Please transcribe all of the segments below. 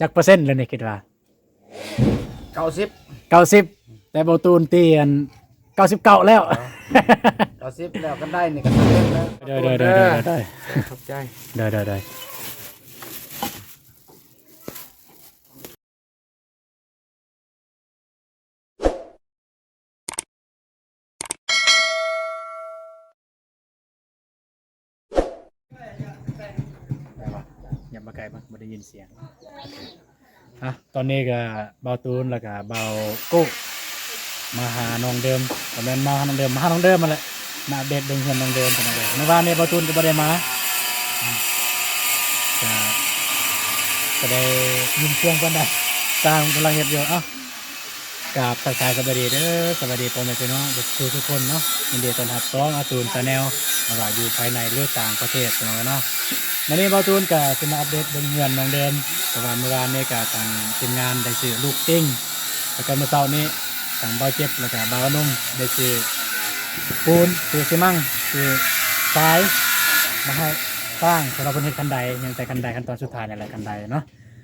ຈັກເປີເຊັນແລ້ວນີ້ຄິດວ່າ? ເກົ້າສິບ ເກົ້າສິບ ແຕ່ບໍ່ຕູນຕີອັນ ເກົ້າສິບເກົ້າແລ້ວ ເກົ້າສິບແລ້ວ ຄັນໄດ້ນີ້ກໍສຳເລັດແລ້ວ. ໂດຍ ໂດຍ ໂດຍ ໂດຍ ຂອບໃຈ ໂດຍ ໂດຍ ໂດຍ. ໄດ້ປະ? ຫຍັບມາໃກ້ປະ? ບໍ່ໄດ້ຍິນສຽງ. ອ່ະ ຕອນນີ້ກໍບ່າວຕູນ ແລ້ວກໍບ່າວໂກ້ ມາຫານ້ອງເດີມ ບໍ່ແມ່ນມາຫານ້ອງເດີມ ມາຫານ້ອງເດີມຫັ້ນແຫຼະ ມາອັບເດດເບິ່ງເຮືອນນ້ອງເດີມ ເປັນຈັ່ງໃດ. ມື້ວານນີ້ບ່າວຕູນກໍບໍ່ໄດ້ມາ ກໍ ກໍໄດ້ຍິນສຽງເພິ່ນໄດ໋ ຊ່າງກຳລັງເຮັດຢູ່. ເອົ້າ ກາບທັກທາຍສະບາຍດີເດີ ສະບາຍດີພໍ່ແມ່ພີ່ນ້ອງເບິດສູ່ທຸກຄົນເນາະ. ຍິນດີຕ້ອນຮັບຊ່ອງອາຕູນ Channel ບໍ່ວ່າຢູ່ພາຍໃນ ຫຼື ຕ່າງປະເທດ ພີ່ນ້ອງເອີຍເນາະ. ມື້ນີ້ບ່າວຕູນກະຊິມາອັບເດດເບິ່ງເຮືອນນ້ອງເດີມ ເພາະວ່າມື້ວານນີ້ກະທາງທີມງານໄດ້ຊື້ລູກຕິ່ງ ແລ້ວກະມື້ເຊົ້ານີ້ທາງບ່າວເຈັບ ແລ້ວກະບ່າວອະນົງໄດ້ຊື້ປູນ ຊື້ຊີມັງ ຊື້ຊາຍ ມາໃຫ້ສ້າງ ສຳລັບເພິ່ນເຮັດຄັນໄດ ຍັງແຕ່ຄັນໄດ ຂັ້ນຕອນສຸດທ້າຍນີ້ແຫຼະ ຄັນໄດເນາະ.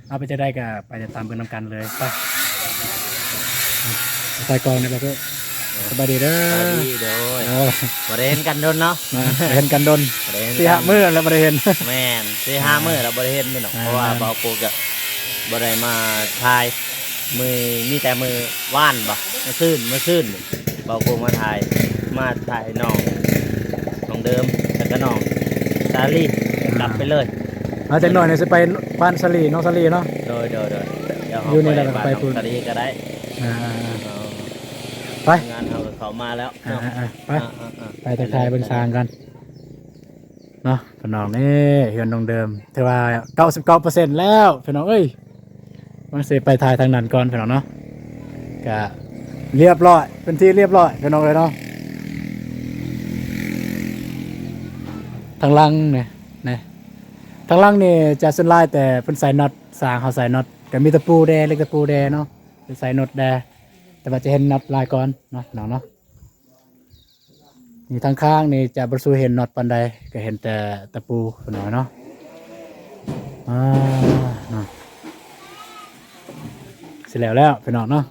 ເອົາ ເປັນຈັ່ງໃດກໍໄປຕິດຕາມເບິ່ງນຳກັນເລີຍ ໄປ. ຕາຍກອງນີ້ບໍ່ຄື ສະບາຍດີເດີ ສະບາຍດີ ໂດຍ ໂອ້ ບໍ່ໄດ້ເຫັນກັນດົນເນາະ ນະ ບໍ່ເຫັນກັນດົນ ບໍ່ໄດ້ເຫັນກັນ ສີ່ຫ້າມື້ແລ້ວບໍ່ໄດ້ເຫັນ ແມ່ນ ສີ່ຫ້າ ອ່າ ມື້ແລ້ວບໍ່ໄດ້ເຫັນພີ່ນ້ອງ ແມ່ນ ເພາະວ່າ ແມ່ນ ບ່າວໂກກະບໍ່ໄດ້ມາຖ່າຍ ມື້ ມີແຕ່ມື້ວານບໍ ມື້ຊືນ ມື້ຊືນນີ້ ບ່າວໂກມາຖ່າຍ ມາຖ່າຍນ້ອງ ນ້ອງເດີມ ແລ້ວກະນ້ອງສາລີ ເອີ ກັບໄປເລີຍ. ອ່າ ຈັກໜ່ອຍນີ້ຊິໄປບ້ານສາລີ ນ້ອງສາລີເນາະ ໂດຍ ໂດຍ ໂດຍ ດຽວເຮົາ ຢູ່ນີ້ແຫຼະ ໄປ ໄປ ໄປພຸ້ນ ສາລີກໍໄດ້ ອ່າ ເອີ ໄປ ງານເຮົາກໍເຂົ້າມາແລ້ວ ອ່າ ເນາະ ອ່າ ໄປ ອ່າ ອ່າ ໄປທັກທາຍເບິ່ງຊ່າງກັນເນາະ ພີ່ນ້ອງ. ນີ້ເຮືອນນ້ອງເດີມ ຖືວ່າເກົ້າສິບເກົ້າເປີເຊັນແລ້ວ ພີ່ນ້ອງເອີຍ. ມັນຊິໄປຖ່າຍທາງນັ້ນກ່ອນ ພີ່ນ້ອງເນາະ ກະລຽບລ້ອຍ ເປັນທີ່ລຽບລ້ອຍ ພີ່ນ້ອງເອີຍເນາະ. ທາງຫຼັງນີ້ ນີ້ ທາງຫຼັງນີ້ຈະສ່ວນຫຼາຍແຕ່ເພິ່ນໃສ່ນັອດ ຊ່າງເຮົາໃສ່ນັອດ ກະມີຕະປູແດ່ ເຫຼັກຕະປູແດ່ເນາະ ເພິ່ນໃສ່ນັອດແດ່ ແຕ່ວ່າຈະເຫັນນັອດຫຼາຍກ່ອນເນາະ ພີ່ນ້ອງເນາະ. ນີ້ທາງຂ້າງນີ້ຈະບໍ່ສູ່ເຫັນນັອດປານໃດ ກໍເຫັນແຕ່ຕະປູພີ່ນ້ອງເນາະ. ອ່າ ເນາະ ຊິແລ້ວແລ້ວພີ່ນ້ອງເນາະ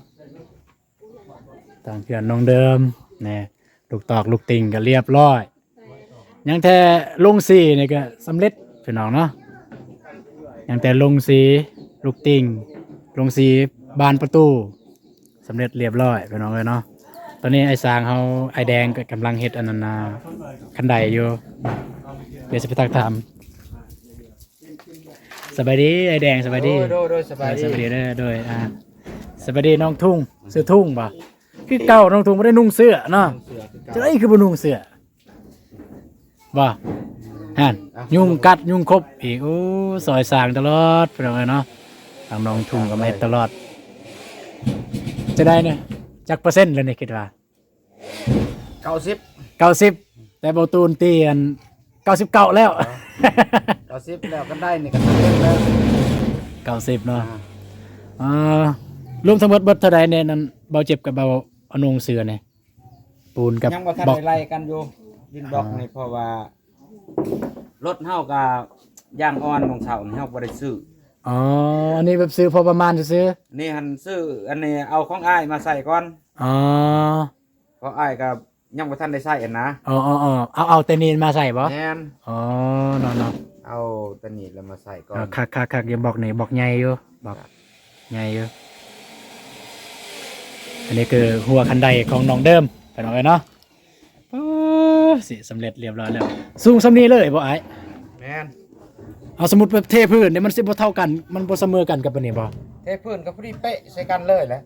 ທາງເຮືອນນ້ອງເດີມແນ່ ລູກຕອກລູກຕິ່ງກໍລຽບລ້ອຍ ຍັງແຕ່ລົງສີນີ້ກໍສຳເລັດພີ່ນ້ອງເນາະ ຍັງແຕ່ລົງສີລູກຕິ່ງ ລົງສີບານປະຕູ ສຳເລັດລຽບລ້ອຍພີ່ນ້ອງເອີຍເນາະ. ຕອນນີ້ອ້າຍຊ່າງເຮົາ ອ້າຍແດງກໍກຳລັງເຮັດອັນນັ້ນນະ ຄັນໄດຢູ່ ດຽວຊິໄປທັກຖາມ. ສະບາຍດີອ້າຍແດງ ສະບາຍດີ ໂດຍ ໂດຍ ໂດຍ ສະບາຍດີ ສະບາຍດີເດີ ໂດຍ ອ່າ ສະບາຍດີນ້ອງທຸງ ຊື່ທຸງບໍ່? ຄືເກົ່າ ນ້ອງທຸງບໍ່ໄດ້ນຸ່ງເສື້ອເນາະ ນຸ່ງເສື້ອຄືເກົ່າ ຈັ່ງໃດຄືບໍ່ນຸ່ງເສື້ອ? ບໍ່ ຫັ້ນ ຍຸງກັດຍຸງຄົບອີກ ໂອ້ ຊ່ອຍສ້າງຕະຫຼອດພີ່ນ້ອງເອີຍເນາະ ທາງນ້ອງທຸງກໍມາເຮັດຕະຫຼອດ. ຈັ່ງໃດນີ້ ຈັກເປີເຊັນແລ້ວນີ້ຄິດວ່າ? ເກົ້າສິບ ເກົ້າສິບ ແຕ່ບໍ່ຕູນຕີອັນ ເກົ້າສິບເກົ້າແລ້ວ ເກົ້າສິບແລ້ວ ຄັນໄດ້ນີ້ກໍສຳເລັດແລ້ວ ເກົ້າສິບເນາະ ອ່າ ເອີ ລວມທັງໝົດເບິດເທົ່າໃດແນ່ນັ້ນ ເບົາເຈັບກັບເບົາອະນຸງເສືອນີ້? ປູນກັບ ຍັງບໍ່ທັນໄດ້ໄລ່ກັນຢູ່ ດິນບລັອກນີ້ ເພາະວ່າລົດເຮົາກໍຢາງອ່ອນ ຂອງເຊົານີ້ເຮົາບໍ່ໄດ້ຊື້. ອໍ ອັນນີ້ແບບຊື້ພໍປະມານຊື່ໆ ນີ້ຫັ້ນຊື້ ອັນນີ້ເອົາຂອງອ້າຍມາໃສ່ກ່ອນ. ອໍ ເພາະອ້າຍກໍຍັງບໍ່ທັນໄດ້ໃຊ້ຫັ້ນນະ. ອໍໆໆ ເອົາ ເອົາແຕ່ນີ້ມາໃສ່ບໍ່? ແມ່ນ. ອໍ ເນາະໆ ເອົາແຕ່ນີ້ແລ້ວມາໃສ່ກ່ອນ. ເອີ ຄັກໆໆ ຢູ່ບລັອກນີ້ ບລັອກໃຫຍ່ຢູ່ ບລັອກ ໃຫຍ່ຢູ່. ອັນນີ້ຄືຮົ້ວຄັນໄດຂອງນ້ອງເດີມ ພີ່ນ້ອງເອີຍເນາະ. ເອີ ຊິສຳເລັດລຽບລ້ອຍແລ້ວ. ສູງສ່ຳນີ້ເລີຍບໍ່ອ້າຍ? ແມ່ນ. ເອົາ ສົມມຸດວ່າເທພື້ນນີ້ ມັນຊິບໍ່ເທົ່າກັນ ມັນບໍ່ສະເໝີກັນກັບອັນນີ້ບໍ່? ເທພື້ນກໍພໍດີເປະໃສ່ກັນເລີຍແຫຼະ.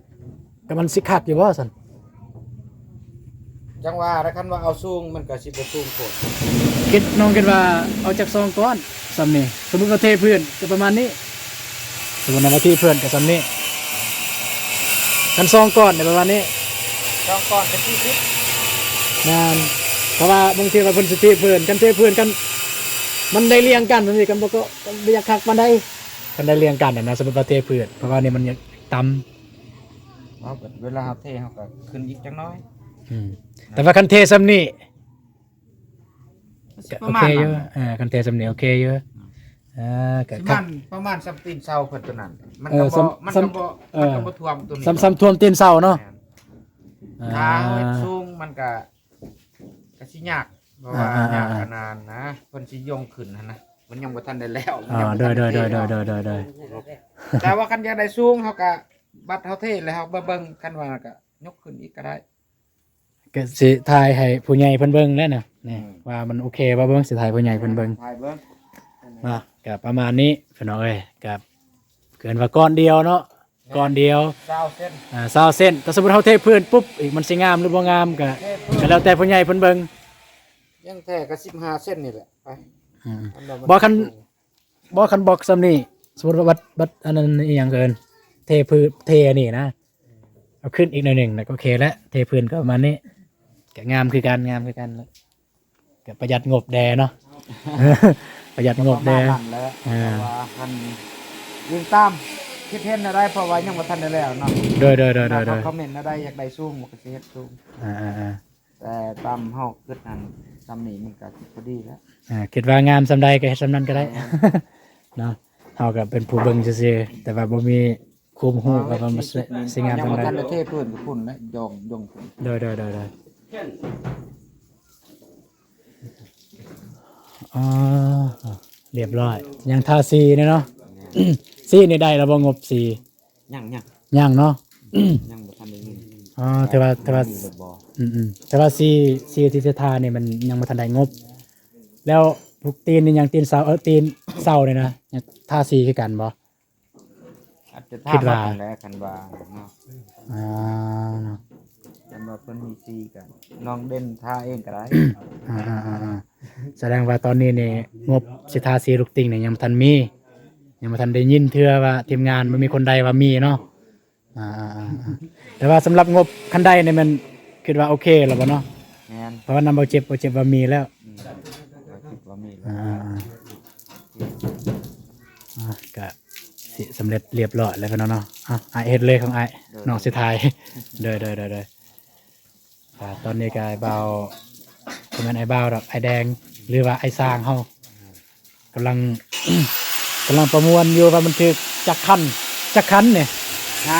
ກໍມັນຊິຄັກຢູ່ບໍ່ຊັ້ນ? ຈັ່ງວ່າລະ ຄັນວ່າເອົາສູງມັນກໍຊິບໍ່ສູງໂພດ. ຄິດ ນ້ອງຄິດວ່າເອົາຈັກສອງກ້ອນສ່ຳນີ້ ສົມມຸດວ່າເທພື້ນກໍປະມານນີ້ ສົມມຸດວ່າເທພື້ນກໍສ່ຳນີ້ ຄັນສອງກ້ອນກໍປະມານນີ້ ສອງກ້ອນກໍສີ່ສິບ. ແມ່ນ ເພາະວ່າບາງເທື່ອວ່າເພິ່ນຊິເທພື້ນ ຄັນເທພື້ນ ຄັນມັນໄດ້ລຽງກັນ ມັນຊິ ກັນບໍ່ ກໍບໍ່ຢາກຄັກປານໃດ ຄັນໄດ້ລຽງກັນນະ ສົມມຸດວ່າເທພື້ນ ເພາະວ່ານີ້ມັນຍັງຕ່ຳ. ເອົາ ເວລາເຮົາເທເຮົາກໍຂຶ້ນອີກຈັກໜ້ອຍ. ອືມ ແຕ່ວ່າຄັນເທສ່ຳນີ້ ມັນຊິປະມານນັ້ນແຫຼະ. ໂອເຄຢູ່ ເອີ ຄັນເທສ່ຳນີ້ໂອເຄຢູ່. ອືມ ອ່າ ກໍ ຊິມັນປະມານສ່ຳຕີນເສົາເພິ່ນຕົວນັ້ນ ມັນ ເອີ ກໍບໍ່ ສ່ຳ ມັນກໍບໍ່ ເອີ ມັນກໍບໍ່ຖ້ວມຕົວນີ້ ສ່ຳ ສ່ຳຖ້ວມຕີນເສົາເນາະ ແມ່ນ ອ່າ ຖ້າເຮົາເຮັດສູງມັນກໍ ກໍຊິຍາກ ເພາະວ່າ ອ່າໆໆ ຍາກຂະໜາດນະ ເພິ່ນຊິຍົງຂຶ້ນຫັ້ນນະ ມັນຍັງບໍ່ທັນໄດ້ແລ້ວ ມັນຍັງບໍ່ທັນໄດ້ເທເນາະ ໂດຍໆໆໆໆ ແຕ່ວ່າຄັນຢາກໄດ້ສູງ ເຮົາກໍ ບັດເຮົາເທແລ້ວ ເຮົາມາເບິ່ງ ຄັນວ່າກໍຍົກຂຶ້ນອີກກໍໄດ້ ກໍຊິຖ່າຍໃຫ້ຜູ້ໃຫຍ່ເພິ່ນເບິ່ງແຫຼະນະ ນີ້ ອືມ ວ່າມັນໂອເຄບໍ່ ເບິ່ງ ຊິຖ່າຍໃຫ້ຜູ້ໃຫຍ່ເພິ່ນເບິ່ງ ຖ່າຍເບິ່ງ ເນາະ ກໍປະມານນີ້ພີ່ນ້ອງເອີຍ ກໍເກີນວ່າກ້ອນດຽວເນາະ ກ້ອນດຽວ ຊາວເຊັນ ອ່າ ຊາວເຊັນ ຖ້າສົມມຸດເຮົາເທພື້ນປຸບອີກ ມັນຊິງາມຫຼືບໍ່ງາມ ກໍ ເທພື້ນ ກໍແລ້ວແຕ່ຜູ້ໃຫຍ່ເພິ່ນເບິ່ງ ຍັງແທ້ກໍສິບຫ້າເຊັນນີ້ແຫຼະ ໄປ ອືມ ອັນນັ້ນມັນ ບໍ່ ຄັນ ບໍ່ ຄັນບລັອກສ່ຳນີ້ ສົມມຸດວ່າບັດ ບັດອັນນັ້ນ ອີຫຍັງເອີ້ນ ເທພື້ນ ເທອັນນີ້ນະ ເອົາຂຶ້ນອີກໜ້ອຍໜຶ່ງ ແລ້ວກໍໂອເຄແລ້ວ ເທພື້ນກໍປະມານນີ້ ກໍງາມຄືກັນ ງາມຄືກັນ ກໍປະຢັດງົບແດ່ເນາະ ປະຢັດງົບແດ່ ປະມານນັ້ນແຫຼະ ອ່າ ເພາະວ່າຄັນອີງຕາມຄິດເຫັນແນວໃດ ເພາະວ່າຍັງບໍ່ທັນໄດ້ແລ້ວເນາະ ໂດຍໆໆໆ ຖ້າເຂົາຄອມເມັນແນວໃດ ຢາກໄດ້ສູງ ມັນກໍຊິເຮັດສູງ ອ່າໆໆ ແຕ່ຕາມເຮົາຄິດຫັ້ນ ສ່ຳນີ້ມັນກໍຊິພໍດີແລ້ວ ອ່າ ຄິດວ່າງາມສ່ຳໃດກໍເຮັດສ່ຳນັ້ນກໍໄດ້ ແມ່ນ ເນາະ ເຮົາກໍເປັນຜູ້ເບິ່ງຊື່ໆ ແຕ່ວ່າບໍ່ມີຄວາມຮູ້ ເຮົາເຮັດ ວ່າມັນຊິງາມສ່ຳໃດ ຍັງບໍ່ທັນໄດ້ເທພື້ນຢູ່ພຸ້ນນະ ຢອງ ຢອງພຸ້ນ ໂດຍໆໆໆ ອໍ ຮຽບຮ້ອຍ ຍັງທາສີແນ່ເນາະ ສີນີ້ໄດ້ແລ້ວບໍ່ ງົບສີ? ຍັງ ຍັງ ຍັງເນາະ ຍັງບໍ່ທັນໄດ້ມີ ອໍ ແຕ່ວ່າ ແຕ່ວ່າ ອືມໆ ແຕ່ວ່າສີ ສີທີ່ຈະທານີ້ມັນຍັງບໍ່ທັນໄດ້ງົບ ແລ້ວພວກຕີນນີ້ຍັງ ຕີນເສົາ ເອີ ຕີນເສົານີ້ນະ ຍັງທາສີຄືກັນບໍ່? ອາດຈະທາ ຄິດວ່າ ມາແລ້ວ ຄັນວ່າເນາະ ອ່າ ເນາະ ຄັນວ່າເພິ່ນມີສີກໍນ້ອງເດັ່ນທາເອງກໍໄດ້ ອ່າໆໆໆ ສະແດງວ່າຕອນນີ້ນີ້ ງົບຊິທາສີລູກຕິ່ງນີ້ຍັງບໍ່ທັນມີ ຍັງບໍ່ທັນໄດ້ຍິນເທື່ອວ່າທີມງານ ບໍ່ມີຄົນໃດວ່າມີເນາະ ອ່າໆໆໆ ແຕ່ວ່າສຳລັບງົບຄັນໄດນີ້ແມ່ນຄິດວ່າໂອເຄແລ້ວບໍ່ເນາະ? ແມ່ນ ເພາະວ່ານຳບໍ່ເຈັບ ບໍ່ເຈັບວ່າມີແລ້ວ ອືມ ບໍ່ເຈັບວ່າມີແລ້ວ ອ່າໆໆ ອ່າ ກະຊິສຳເລັດລຽບຮ້ອຍແລ້ວເນາະ ເນາະ ອ່ະ ອ້າຍເຮັດເລີຍຂອງອ້າຍ ໂດຍ ນ້ອງຊິຖ່າຍ ໂດຍໆໆໆ ອ່າ ຕອນນີ້ກໍອ້າຍບ່າວ ບໍ່ແມ່ນອ້າຍບ່າວດອກ ອ້າຍແດງ ຫຼືວ່າອ້າຍຊ່າງເຮົາ ກຳລັງ ກຳລັງປະມວນຢູ່ວ່າມັນຖືກຈັກຄັນ ຈັກຄັນນີ້ ຫ້າ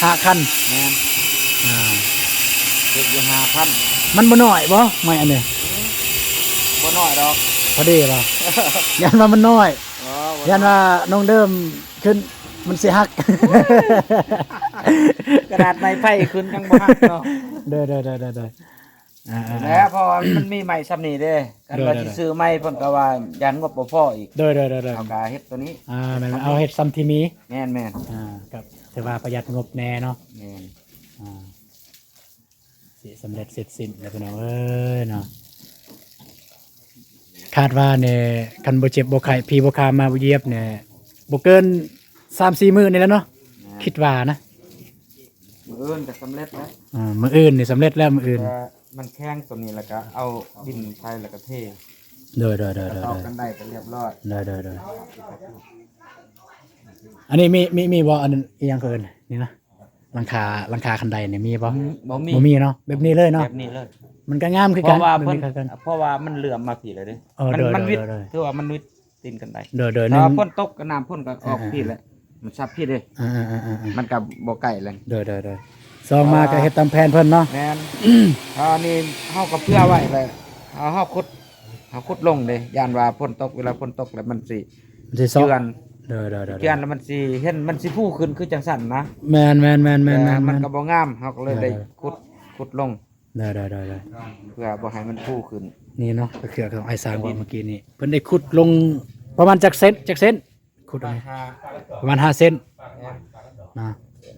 ຫ້າຄັນ ແມ່ນ ອ່າ ຖືກຢູ່ຫ້າພັນ ມັນບໍ່ນ້ອຍບໍ່ໄມ້ອັນນີ້? ບໍ່ນ້ອຍດອກ ພໍດີບໍ່? ຢ້ານວ່າມັນນ້ອຍ ອໍ ບໍ່ນ້ອຍ ຢ້ານວ່ານ້ອງເດີມຂຶ້ນມັນຊິຫັກ ຂະໜາດໄມ້ໄຜ່ຂຶ້ນຍັງບໍ່ຫັກເນາະ ໂດຍໆໆໆ ອ່າໆ ແລ້ວ ເພາະວ່າມັນມີໄມ້ຊ່ຳນີ້ເດ້ ຄັນວ່າ ໂດຍໆໆ ຊິຊື້ໄມ້ເພິ່ນກໍວ່າຢ້ານງົບບໍ່ພໍອີກ ໂດຍໆໆ ເຮົາກໍເຮັດຕົວນີ້ ອ່າ ແມ່ນ ເອົາເຮັດຊ່ຳທີ່ມີ ແມ່ນໆ ອ່າ ກໍຖືວ່າປະຢັດງົບແດ່ເນາະ ແມ່ນ ອ່າ ຊິສຳເລັດເສັດສິ້ນແລ້ວພີ່ນ້ອງເອີຍເນາະ ຄາດວ່ານີ້ ຄັນບໍ່ເຈັບບໍ່ໄຂ້ ຜີບໍ່ຂ້າມາບໍ່ຢຽບນີ້ ບໍ່ເກີນສາມສີ່ມື້ນີ້ແຫຼະເນາະ ແມ່ນ ຄິດວ່ານະ ມື້ອື່ນກໍສຳເລັດແລ້ວ ອ່າ ມື້ອື່ນນີ້ສຳເລັດແລ້ວ ມື້ອື່ນ ແຕ່ມັນແຂງຕົວນີ້ ແລ້ວກໍເອົາດິນໃສ່ ແລ້ວກໍເທ ໂດຍໆໆໆ ຕອກກັນໄດ້ກໍລຽບຮ້ອຍ ໂດຍໆໆ ອັນນີ້ມີ ມີ ມີບໍ່ ອັນອີ່ຫຍັງເຂົາເອີ້ນນີ້ນະ ຫຼັງຄາ ຫຼັງຄາຄັນໄດນີ້ມີບໍ່? ອືມ ບໍ່ມີ ບໍ່ມີເນາະ ແບບນີ້ເລີຍເນາະ ແບບນີ້ເລີຍ ມັນກໍງາມຄືກັນ ເພາະວ່າເພິ່ນ ແບບນີ້ຄືກັນ ເພາະວ່າມັນເຫຼືອມມາພີ້ແລ້ວເດ້ ອໍ ມັນ ໂດຍໆໆໆ ມັນວິດ ຖືວ່າມັນວິດ ຕີນກັນໄດ ໂດຍໆ ແຕ່ວ່າ ໜຶ່ງ ຝົນຕົກກໍນ້ຳຝົນກໍອອກ ອ່າໆໆ ພີ້ແຫຼະ ມັນສັບພີ້ເດ້ ອ່າໆໆໆໆ ມັນກໍບໍ່ໄກແລ້ວ ໂດຍໆໆ ສອງມາກໍເຮັດຕາມແຜນເພິ່ນເນາະ ແມ່ນ ອັນນີ້ເຮົາກໍເຜື່ອໄວ້ແລ້ວ ເຮົາ ເຮົາຂຸດ ເຮົາຂຸດລົງເດ້ ຢ້ານວ່າຝົນຕົກ ເວລາຝົນຕົກແລ້ວມັນຊິ ມັນຊິເຈື່ອນ ໂດຍໆໆໆ ເຈື່ອນແລ້ວມັນຊິເຫັນ ມັນຊິຟູຂຶ້ນຄືຈັ່ງຊັ້ນນະ ແມ່ນໆໆໆໆ ແຕ່ມັນກໍບໍ່ງາມ ເຮົາກໍເລີຍໄດ້ ໂດຍໆ ຂຸດ ຂຸດລົງ ໂດຍໆໆໆ ເພື່ອບໍ່ໃຫ້ມັນຟູຂຶ້ນ ນີ້ເນາະ ກໍຄືຂອງອ້າຍຊ່າງເວົ້າເມື່ອກີ້ນີ້ ເພິ່ນໄດ້ຂຸດລົງປະມານຈັກເຊັນ ຈັກເຊັນ ຂຸດເອົາ ປະມານຫ້າ ປະມານຫ້າເຊັນ ແມ່ນ ນະ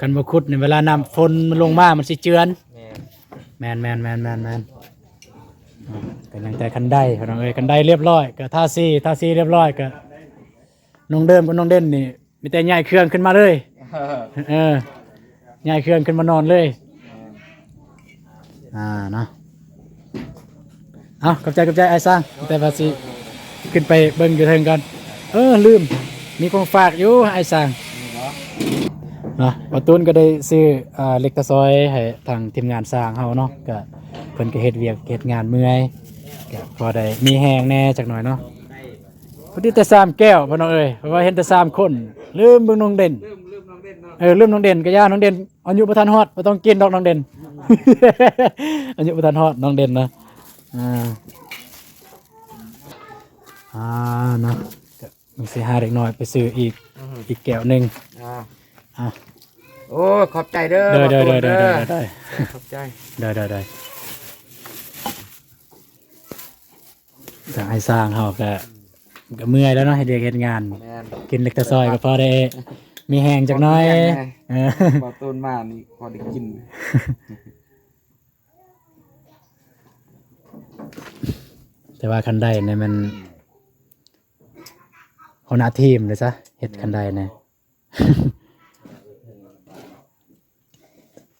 ຄັນບໍ່ຂຸດນີ້ ເວລານ້ຳຝົນມັນລົງມາ ມັນຊິເຈື່ອນ ແມ່ນ ແມ່ນໆໆໆໆ ອ່າ ກໍຍັງແຕ່ຄັນໄດພີ່ນ້ອງເອີຍ ຄັນໄດລຽບຮ້ອຍ ກໍທາສີ ທາສີລຽບຮ້ອຍ ກໍນ້ອງເດີມກັບນ້ອງເດັ່ນນີ້ ມີແຕ່ຍ້າຍເຄື່ອງຂຶ້ນມາເລີຍ ເອີ ເອີ ຍ້າຍເຄື່ອງຂຶ້ນມານອນເລີຍ ອ່າ ເນາະ ເອົາ ຂອບໃຈ ຂອບໃຈອ້າຍຊ່າງ ແຕ່ວ່າຊິຂຶ້ນໄປເບິ່ງຢູ່ເທິງກ່ອນ ເອີ ລືມ ມີຂອງຝາກຢູ່ອ້າຍຊ່າງ ເນາະ ບ່າວຕູນກໍໄດ້ຊື້ ອ່າ ເຫຼັກຕາຊອຍໃຫ້ທາງທີມງານຊ່າງເຮົາເນາະ ກະເພິ່ນກໍເຮັດວຽກເຮັດງານເມື່ອຍ ກະພໍໄດ້ມີແຮງແດ່ຈັກໜ້ອຍເນາະ. ພໍດີແຕ່ສາມແກ້ວ ພີ່ນ້ອງເອີຍ ເພາະວ່າເຫັນແຕ່ສາມຄົນ ລືມເບິ່ງນ້ອງເດັ່ນ ລືມ ລືມນ້ອງເດັ່ນເນາະ ເອີ ລືມນ້ອງເດັ່ນ ກະຢ່າ ນ້ອງເດັ່ນອາຍຸບໍ່ທັນຮອດ ບໍ່ຕ້ອງກິນດອກນ້ອງເດັ່ນ ອາຍຸບໍ່ທັນຮອດນ້ອງເດັ່ນນະ ອ່າ ອ່າ ເນາະ ມັນຊິຫາເດັກນ້ອຍໄປຊື້ອີກ ອືຮຶ ອີກແກ້ວໜຶ່ງ ອ່າ ອ່າ ໂອ້ ຂອບໃຈເດີ ໂດຍ ໂດຍ ໂດຍ ໂດຍ ຂອບໃຈ ໂດຍ ໂດຍ ໂດຍ ທາງອ້າຍຊ້າງເຮົາກະ ກະເມື່ອຍແລ້ວເນາະ ເຮັດວຽກເຮັດງານ ແມ່ນ ກິນເລັກຕາຊອຍກະພໍໄດ້ມີແຮງຈັກໜ້ອຍ ພໍມີແຮງແດ່ ເອີ ບໍ່ໂຕນມານີ້ພໍໄດ້ກິນ ແຕ່ວ່າຄັນໄດນີ້ແມ່ນ ຫົວໜ້າທີມເລີຍຊະ ເຮັດຄັນໄດນີ້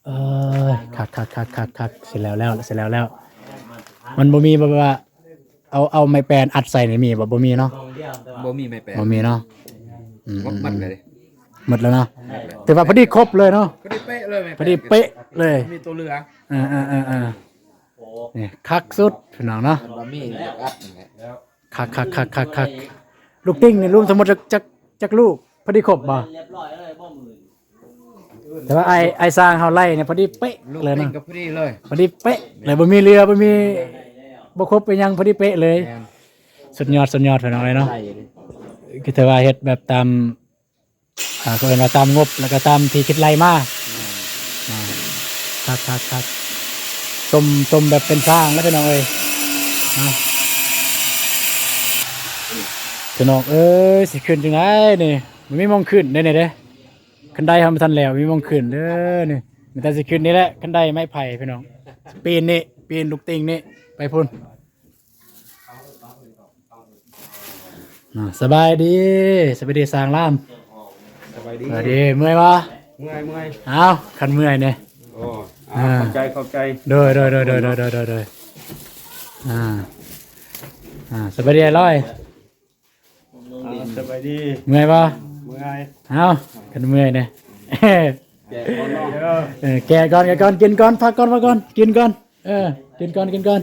ເອີຍ ຄັກໆໆໆໆ ຊິແລ້ວແລ້ວ ຊິແລ້ວແລ້ວ ມັນບໍ່ມີແບບວ່າ ເອົາ ເອົາໄມ້ແປນອັດໃສ່ນີ້ມີບໍ່? ບໍ່ມີເນາະ ບໍ່ມີໄມ້ແປນ ບໍ່ມີເນາະ ອືມ ໝົດ ໝົດເລີຍ ໝົດແລ້ວເນາະ ໝົດແລ້ວ ຖືວ່າພໍດີຄົບເລີຍເນາະ ພໍດີເປະເລີຍ ພໍດີເປະເລີຍ ບໍ່ມີຕົວເຫຼືອ ເອີໆໆ ນີ້ຄັກສຸດພີ່ນ້ອງເນາະ ມັນບໍ່ມີ ຢາກອັດນັ້ນແຫຼະ ຄັກໆໆໆໆ ລູກຕິ່ງນີ້ລວມທັງໝົດຈັກ ຈັກ ຈັກລູກ? ພໍດີຄົບບໍ່? ແຕ່ວ່າອ້າຍ ອ້າຍຊ້າງເຮົາໄລ່ນີ້ພໍດີເປະເລີຍເນາະ ພໍດີເປະເລີຍ ບໍ່ມີເຫຼືອ ບໍ່ມີ ບໍ່ຄົບໄປຫຍັງ ພໍດີເປະເລີຍ ແມ່ນ ສຸດຍອດ ສຸດຍອດພີ່ນ້ອງເອີຍເນາະ ຄືຖືວ່າເຮັດແບບຕາມ ອ່າ ເຂົາເອີ້ນວ່າຕາມງົບ ແລ້ວກໍຕາມທີ່ຄິດໄລ່ມາ ແມ່ນ ອ່າ ຄັກໆໆ ສົມ ສົມແບບເປັນຊ້າງແລ້ວພີ່ນ້ອງເອີຍ ເນາະ ພີ່ນ້ອງເອີຍ ຊິຂຶ້ນຈັ່ງໃດນີ້ ບໍ່ມີໝ່ອງຂຶ້ນເດ້ນີ້ເດ້ ຄັນໄດເຮົາບໍ່ທັນແລ້ວ ມີໝ່ອງຂຶ້ນເດີນີ້ ມີແຕ່ຊິຂຶ້ນນີ້ແຫຼະ ຄັນໄດໄມ້ໄຜ່ພີ່ນ້ອງ ປີນນີ້ ປີນລູກຕິ່ງນີ້ ໄປພຸ້ນ ອ່າ ສະບາຍດີ ສະບາຍດີ ສາງລາມ ສະບາຍດີ ສະບາຍດີ ເມື່ອຍບໍ່? ເມື່ອຍ ເມື່ອຍ ອ້າວ ຄັນເມື່ອຍນີ້ ໂອ້ ອ່າ ອ່າ ຂອບໃຈ ຂອບໃຈ ໂດຍ ໂດຍ ອ່າ ອ່າ ສະບາຍດີອ້າຍລອຍ ອ່າ ສະບາຍດີ ເມື່ອຍບໍ່? ເມື່ອຍ ເອົ້າ ຄັນເມື່ອຍນີ້ ແກະກ່ອນເນາະ ເອີ ແກະກ່ອນ ແກະກ່ອນ ກິນກ່ອນ ພັກກ່ອນ ພັກກ່ອນ ກິນກ່ອນ ເອີ ກິນກ່ອນ ກິນກ່ອນ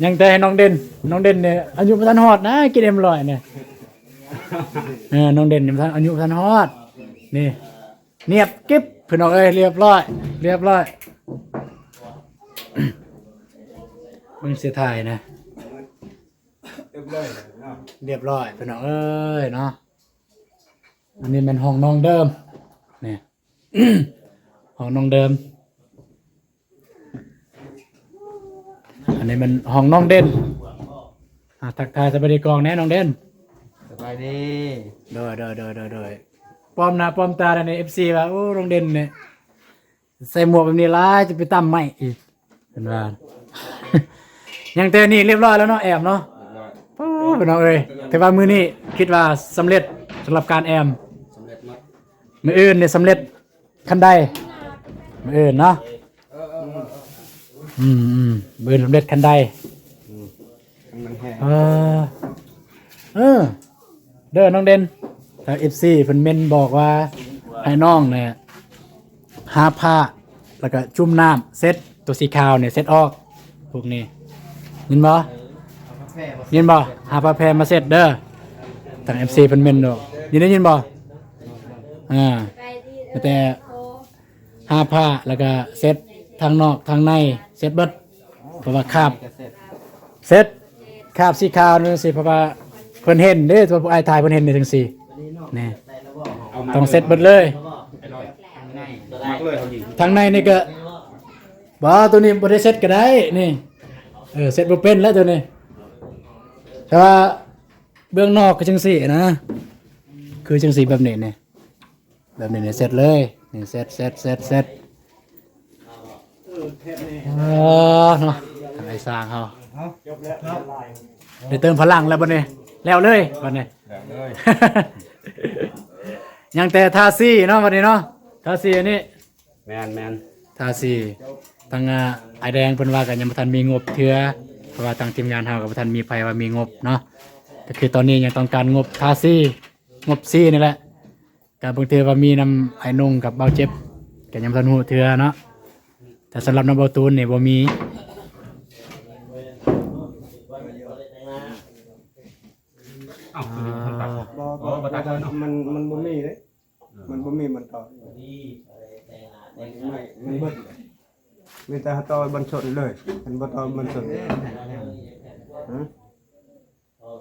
ຍັງແຕ່ໃຫ້ນ້ອງເດັ່ນ ນ້ອງເດັ່ນນີ້ອາຍຸບໍ່ທັນຮອດນະ ກິນເອັມຮ້ອຍນີ້ ເອີ ນ້ອງເດັ່ນຍັງບໍ່ທັນ ອາຍຸບໍ່ທັນຮອດ ນີ້ ນຽບກິບ ພີ່ນ້ອງເອີຍ ລຽບຮ້ອຍ ລຽບຮ້ອຍ ເບິ່ງຊິຖ່າຍນະ ລຽບຮ້ອຍເນາະ ລຽບຮ້ອຍ ພີ່ນ້ອງເອີຍເນາະ ອັນນີ້ແມ່ນຫ້ອງນ້ອງເດີມ ນີ້ ຫ້ອງນ້ອງເດີມ ອັນນີ້ແມ່ນຫ້ອງນ້ອງເດັ່ນ ອ່າ ທັກທາຍສະບາຍດີກ້ອງແດ່ນ້ອງເດັ່ນ ສະບາຍດີ ໂດຍ ໂດຍ ໂດຍ ໂດຍ ໂດຍ ປ້ອມໜ້າປ້ອມຕາໃນເອັຟຊີວ່າ ໂອ້ ນ້ອງເດັ່ນນີ້ ໃສ່ໝວກແບບນີ້ຫຼາຍ ຈະໄປຕຳໄມ້ອີກ ເພິ່ນວ່າ ຍັງແຕ່ນີ້ລຽບຮ້ອຍແລ້ວເນາະ ແອມເນາະ ໂອ້ ພີ່ນ້ອງເອີຍ ຖືວ່າມື້ນີ້ຄິດວ່າສຳເລັດ ສຳລັບການແອມ ສຳເລັດໝົດ ມື້ອື່ນນີ້ສຳເລັດຄັນໄດ ມື້ອື່ນເນາະ ເອີ ເອີ ເອີ ອືມໆ ມື້ອື່ນສຳເລັດຄັນໄດ ອືມ ເອີ ເອີ ເດີນ້ອງເດັ່ນ ທາງເອັຟຊີເພິ່ນເມັ້ນບອກວ່າໃຫ້ນ້ອງນີ້ຫາຜ້າ ແລ້ວກໍຈຸ່ມນ້ຳເຊັດ ຕົວສີຂາວນີ້ເຊັດອອກ ພວກນີ້ ຍິນບໍ່? ຍິນບໍ່? ຫາຜ້າແພມາເຊັດເດີ ທາງເອັຟຊີເພິ່ນເມັ້ນດອກ ຍິນ ໄດ້ຍິນບໍ່? ອ່າ ແຕ່ ຫາຜ້າ ແລ້ວກະເຊັດທາງນອກທາງໃນ ເຊັດເບິດ ເພາະວ່າຄາບ ເຊັດ ຄາບສີຂາວນັ້ນຊິ ເພາະວ່າເພິ່ນເຫັນເດ້ ຕົວຜູ້ອ້າຍຖ່າຍເພິ່ນເຫັນນີ້ຈັ່ງຊີ້ ນີ້ ຕ້ອງເຊັດເບິດເລີຍ ທາງໃນນີ້ກະ ບໍ່ ຕົວນີ້ບໍ່ໄດ້ເຊັດກະໄດ້ ນີ້ ເອີ ເຊັດບໍ່ເປັນແລ້ວຕົວນີ້ ແຕ່ວ່າເບື້ອງນອກຄືຈັ່ງຊີ້ນະ ຄືຈັ່ງຊີ້ແບບນີ້ນີ້ ແບບນີ້ນີ້ເຊັດເລີຍ ນີ້ເຊັດ ເຊັດ ເຊັດ ເຊັດ ເອີ ເນາະ ທາງອ້າຍຊ້າງເຮົາ ເອົາ ໄດ້ເຕີມພະລັງແລ້ວບັດນີ້ ແລ້ວເລີຍບັດນີ້ ແລ້ວເລີຍ ຍັງແຕ່ທາສີເນາະ ບັດນີ້ເນາະ ທາສີອັນນີ້ ແມ່ນໆ ທາສີ ທາງ ອ່າ ອ້າຍແດງເພິ່ນວ່າກໍຍັງບໍ່ທັນມີງົບເທື່ອ ເພາະວ່າທາງທີມງານເຮົາກໍບໍ່ທັນມີໃຜວ່າມີງົບເນາະ ກໍຄືຕອນນີ້ຍັງຕ້ອງການງົບທາສີ ງົບສີນີ້ແຫຼະ ກະບາງເທື່ອວ່າມີນຳອ້າຍນົງກັບບ່າວເຈັບ ກະຍັງບໍ່ທັນຮູ້ເທື່ອເນາະ ແຕ່ສຳລັບນ້ອງເບົາຕູນນີ້ບໍ່ມີ. ມັນ ມັນບໍ່ມີເດ້ ມັນບໍ່ມີມັນຕໍ່ ມັນໄມ້ ມັນເບິດ ມີແຕ່ເຮົາຕໍ່ບັນຊົນເລີຍ ມັນບໍ່ຕໍ່ບັນຊົນ ຮະ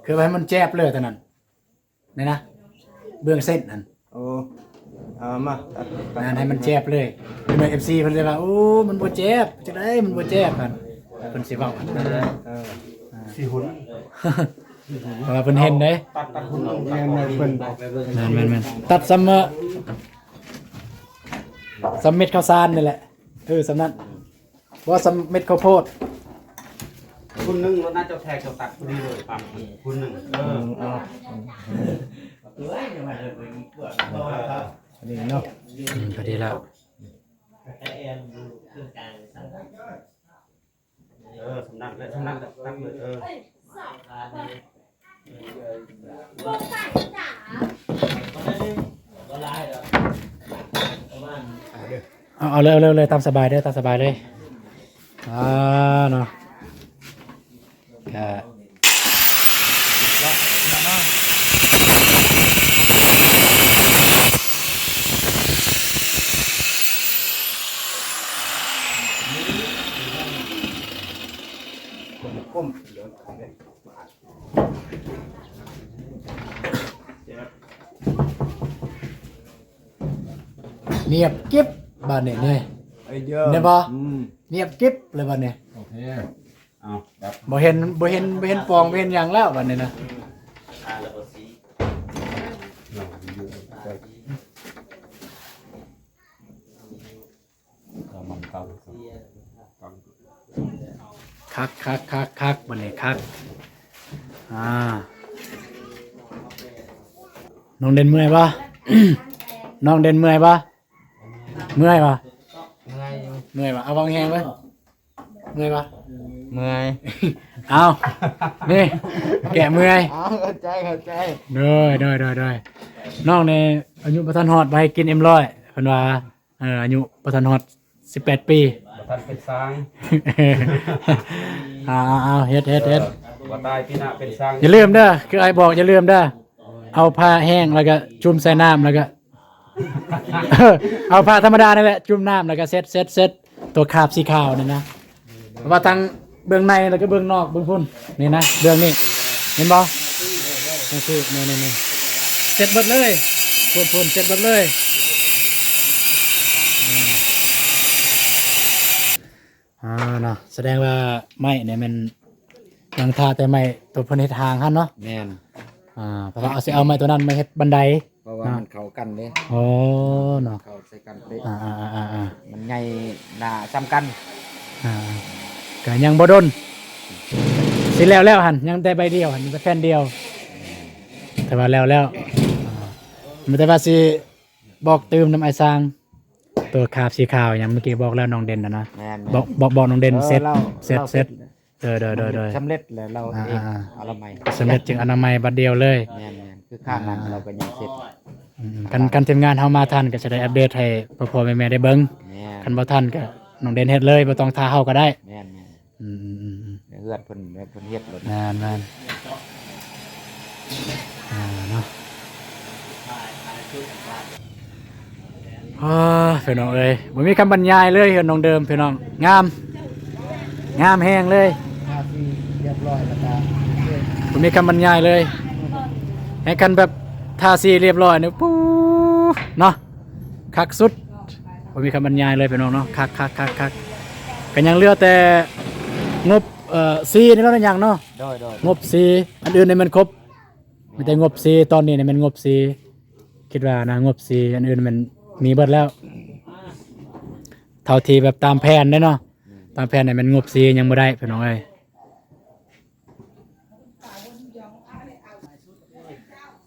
ຄືວ່າໃຫ້ມັນແຈບເລີຍເທົ່ານັ້ນ ນີ້ນະ ເບື້ອງເສັ້ນນັ້ນ ໂອ້ ເອົາມາຕັດ ນັ້ນໃຫ້ມັນແຈບເລີຍ ເພິ່ນວ່າ ເອັຟຊີ ເພິ່ນຊິວ່າ ໂອ້ ມັນບໍ່ແຈບ ຈັ່ງໃດມັນບໍ່ແຈບຫັ້ນ ເພິ່ນຊິເວົ້າ ເອີ ຊິຫຸນ ເພາະວ່າເພິ່ນເຫັນເດ້ ຕັດ ຕັດຫຸນ ແມ່ນໆ ເພິ່ນ ແມ່ນໆໆ ຕັດສ່ຳ ສ່ຳເມັດເຂົ້າສານນີ້ແຫຼະ ເອີ ສ່ຳນັ້ນ ບໍ່ສ່ຳເມັດເຂົ້າໂພດ ຫຸນໜຶ່ງ ລະນະ ເຈົ້າແທກເຈົ້າຕັດພໍດີເລີຍ ປາມຫຸນໜຶ່ງ ເອີ ອືມ ເອົາ ອັນນີ້ເນາະ ອືມ ພໍດີແລ້ວ ເອີ ສ່ຳນັ້ນແຫຼະ ສ່ຳນັ້ນແຫຼະ ຕັດເລີຍ ເອີ ເອົາ ເອົາເລີຍ ເອົາເລີຍ ເອົາເລີຍ ຕາມສະບາຍເດີ ຕາມສະບາຍເລີຍ ອ່າ ເນາະ ກະ ນຽບກິບບາດນີ້ ນີ້ ໄອ້ເດີ ແມ່ນບໍ່? ອືມ ນຽບກິບເລີຍບາດນີ້ ໂອເຄ ເອົາ ບໍ່ເຫັນ ບໍ່ເຫັນ ບໍ່ເຫັນປ່ອງ ບໍ່ເຫັນຫຍັງແລ້ວບາດນີ້ນະ ຄັກ ຄັກ ຄັກ ຄັກ ບາດນີ້ຄັກ ອ່າ ນ້ອງເດັ່ນເມື່ອຍບໍ່? ນ້ອງເດັ່ນເມື່ອຍບໍ່? ເມື່ອຍບໍ່? ເມື່ອຍຢູ່ ເມື່ອຍບໍ່? ເອົາ ເວົ້າແຮງເບິ່ງ ເມື່ອຍບໍ່? ເມື່ອຍ ເອົາ ນີ້ ແກ້ເມື່ອຍ ເອົາ ເຂົ້າໃຈ ເຂົ້າໃຈ ໂດຍ ໂດຍ ໂດຍ ໂດຍ ນ້ອງນີ້ອາຍຸບໍ່ທັນຮອດ ບໍ່ໃຫ້ກິນເອັມຮ້ອຍ ເພິ່ນວ່າ ເອີ ອາຍຸບໍ່ທັນຮອດສິບແປດປີ ບໍ່ທັນເປັນຊ້າງ ເອົາ ເອົາ ເຮັດ ເຮັດ ເຮັດ ເອີ ບໍ່ຕາຍປີໜ້າເປັນຊ້າງ ຢ່າລືມເດີ ຄືອ້າຍບອກ ຢ່າລືມເດີ ເອົາຜ້າແຫ້ງ ແລ້ວກໍຈຸ່ມໃສ່ນ້ຳ ແລ້ວກໍ ເອີ ເອົາຜ້າທຳມະດານີ້ແຫຼະ ຈຸ່ມນ້ຳ ແລ້ວກໍເຊັດ ເຊັດ ເຊັດ ຕົວຄາບສີຂາວນີ້ນະ ເພາະວ່າທັງເບື້ອງໃນ ແລ້ວກໍເບື້ອງນອກ ເບິ່ງພຸ້ນ ນີ້ນະ ເບື້ອງນີ້ ເຫັນບໍ່? ຈັ່ງຊີ້ ນີ້ໆໆ ເຊັດເບິດເລີຍ ພຸ້ນໆ ເຊັດເບິດເລີຍ ອ່າ ເນາະ ສະແດງວ່າໄມ້ນີ້ແມ່ນຍັງຖ້າແຕ່ໄມ້ຕົວເພິ່ນເຮັດຮ່າງຫັ້ນເນາະ ແມ່ນ ອ່າ ເພາະວ່າເອົາ ຊິເອົາໄມ້ຕົວນັ້ນມາເຮັດບັນໄດ ເພາະວ່າມັນເຂົ້າກັນເດ້ ໂອ້ ເນາະ ເຂົ້າໃສ່ກັນເປະ ອ່າໆໆໆ ມັນໃຫຍ່ໜ້າສ່ຳກັນ ອ່າ ກະຍັງບໍ່ດົນ ຊິແລ້ວແລ້ວຫັ້ນ ຍັງແຕ່ໃບດຽວຫັ້ນ ແຕ່ແຜ່ນດຽວ ແຕ່ວ່າແລ້ວແລ້ວ ອ່າ ມີແຕ່ວ່າຊິບອກຕື່ມນຳອ້າຍຊ່າງ ຕົວຄາບສີຂາວຫຍັງ ເມື່ອກີ້ບອກແລ້ວນ້ອງເດັ່ນນະ ແມ່ນໆ ບອກ ບອກ ບອກນ້ອງເດັ່ນ ເອີ ເຊັດ ລາວ ເຊັດ ເຊັດ ເອີ ໂດຍ ໂດຍ ໂດຍ ສຳເລັດແລ້ວ ລາວ ອ່າ ເອງ ອ່າ ອະນາໄມ ສຳເລັດຈຶ່ງອະນາໄມບັດດຽວເລີຍ ແມ່ນໆ ຄືຂ້າງນັ້ນ ອ່າ ລາວກໍຍັງເຊັດ ອືມ ຄັນ ຄັນທີມງານເຮົາມາທັນ ກໍຈະໄດ້ອັບເດດໃຫ້ພໍ່ໆແມ່ໆໄດ້ເບິ່ງ ແມ່ນ ຄັນບໍ່ທັນກໍນ້ອງເດັ່ນເຮັດເລີຍ ບໍ່ຕ້ອງຖ້າເຮົາກໍໄດ້ ແມ່ນໆ ອືມໆໆໆ ໃນເຮືອນເພິ່ນ ເພິ່ນເຮັດໂລດ ແມ່ນໆ ອ່າ ເນາະ ອ່າ ພີ່ນ້ອງເອີຍ ບໍ່ມີຄຳບັນຍາຍເລີຍ ເຮືອນນ້ອງເດີມ ພີ່ນ້ອງ ງາມ ງາມແຮງເລີຍ ທາສີຮຽບຮ້ອຍແລ້ວກະ ບໍ່ມີຄຳບັນຍາຍເລີຍ ໃຫ້ຄັນແບບທາສີຮຽບຮ້ອຍນີ້ ປູ ເນາະ ຄັກສຸດ ບໍ່ມີຄຳບັນຍາຍເລີຍພີ່ນ້ອງເນາະ ຄັກໆໆໆ ກໍຍັງເຫຼືອແຕ່ງົບ ເອີ ສີນີ້ແລ້ວນະ ຍັງເນາະ ໂດຍໆ ງົບສີ ອັນອື່ນນີ້ແມ່ນຄົບ ມີແຕ່ງົບສີ ຕອນນີ້ນີ້ແມ່ນງົບສີ ຄິດວ່ານະ ງົບສີ ອັນອື່ນແມ່ນມີເບິດແລ້ວ ເທົ່າທີ່ແບບຕາມແຜນເດ້ເນາະ ຕາມແຜນນີ້ແມ່ນງົບສີຍັງບໍ່ໄດ້ພີ່ນ້ອງເອີຍ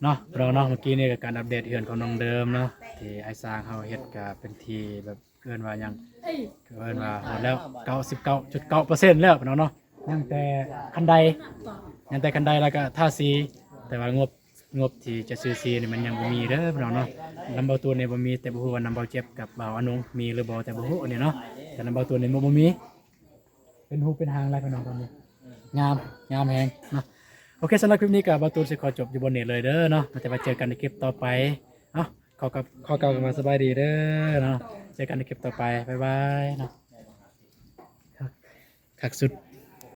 ເນາະ ພີ່ນ້ອງເນາະ ເມື່ອກີ້ນີ້ກໍການອັບເດດເຮືອນຂອງນ້ອງເດີມເນາະ ທີ່ອ້າຍຊ່າງເຮົາເຮັດກໍເປັນທີ່ແບບ ເອີ້ນວ່າຫຍັງ ເອີ້ນວ່າຮອດແລ້ວ ເກົ້າສິບເກົ້າຈຸດເກົ້າເປີເຊັນແລ້ວພີ່ນ້ອງເນາະ ຍັງແຕ່ຄັນໄດ ຍັງແຕ່ຄັນໄດ ແລ້ວກໍທາສີ ແຕ່ວ່າງົບ ງົບທີ່ຈະຊື້ສີນີ້ມັນຍັງບໍ່ມີເດີພີ່ນ້ອງເນາະ ນຳເບົາຕູນນີ້ບໍ່ມີ ແຕ່ບໍ່ຮູ້ວ່ານຳເບົາເຈັບກັບເບົາອານົງມີຫຼືບໍ່ ແຕ່ບໍ່ຮູ້ອັນນີ້ເນາະ ແຕ່ນຳເບົາຕູນນີ້ບໍ່ ບໍ່ມີ ເປັນຮູບເປັນຮ່າງແລ້ວພີ່ນ້ອງຕອນນີ້ ງາມ ງາມແຮງເນາະ ໂອເຄ ສຳລັບຄລິບນີ້ກໍບ່າວຕູນຊິຂໍຈົບຢູ່ບ່ອນນີ້ເລີຍເດີເນາະ ແຕ່ວ່າເຈີກັນໃນຄລິບຕໍ່ໄປເນາະ. ຂໍກັບ ຂໍກ່າວຄຳວ່າສະບາຍດີເດີເນາະ ເຈີກັນໃນຄລິບຕໍ່ໄປ ບາຍບາຍເນາະ. ຄັກ ຄັກສຸດ.